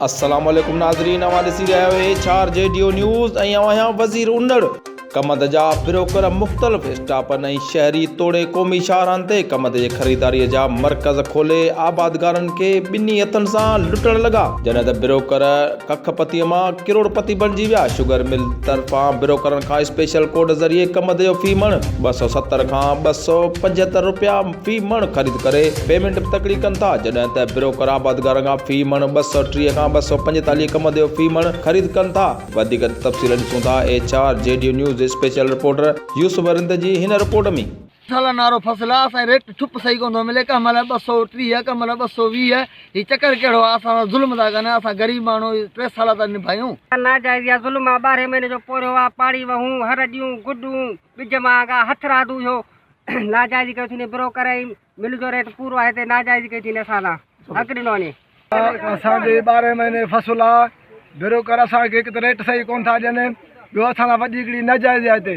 السلام عليڪم ناظرين اوهان ڏسي رهيا آهيو H R G D O news ۽ اوهان آهيان وزير انڙ ڪمند جا بروڪر مختلف اسٽاپن ۽ شهري توڙي قومي شاهراهن تي ڪمند جي خريداري جا مرڪز کولي آبادگارن کي ٻنهي هٿن سان لٽڻ لڳا جڏهن ته بروڪر ڪک پتي مان ڪروڙ پتي بڻجي ويا شگر مل طرفان بروڪرن کان اسپيشل ڪوڊ ذريعي ڪمند جو في مڻ 270 کان 275 رپيا في مڻ خريد ڪري پيمينٽ به تڪڙي ڪن ٿا، جڏهن ته بروڪر آبادگارن کان في مڻ 230 کان 245 ڪمند جو في مڻ خريد ڪن ٿا. وڌيڪ تفصيل ڏسون ٿا H R G D news special reporter Yousuf Rind جي هن رپورٽ ۾. سالن وارو فصل آ اسان کي ريٽ ٺپ صحيح ڪونه ٿو ملي ڪنهن مهل 230 ڪنهن مهل 220 هي چڪر ڪهڙو آ اسان سان ظلم ٿا ڪن اسان غريب ماڻهو هي ٽي سال ٿا نڀايون. ناجائزي آ ظلم آ ٻارهين مهيني جو پورهيو آ پاڙي وهون هر ڏيون گڏون ٻج مهانگا هٿرادو اهو ناجائزي ڪئي ٿي بروڪر ۽ مل جو ريٽ پورو آهي تي ناجائزي ڪئي ٿي اسان سان حق ڏنو وڃي. اسان جي ٻارهين مهيني فصل آ بروڪر اسان کي هڪ ته ريٽ صحيح ڪون ٿا ڏين ٻيو اسان سان وڏي هڪڙي ناجائزي آ هتي.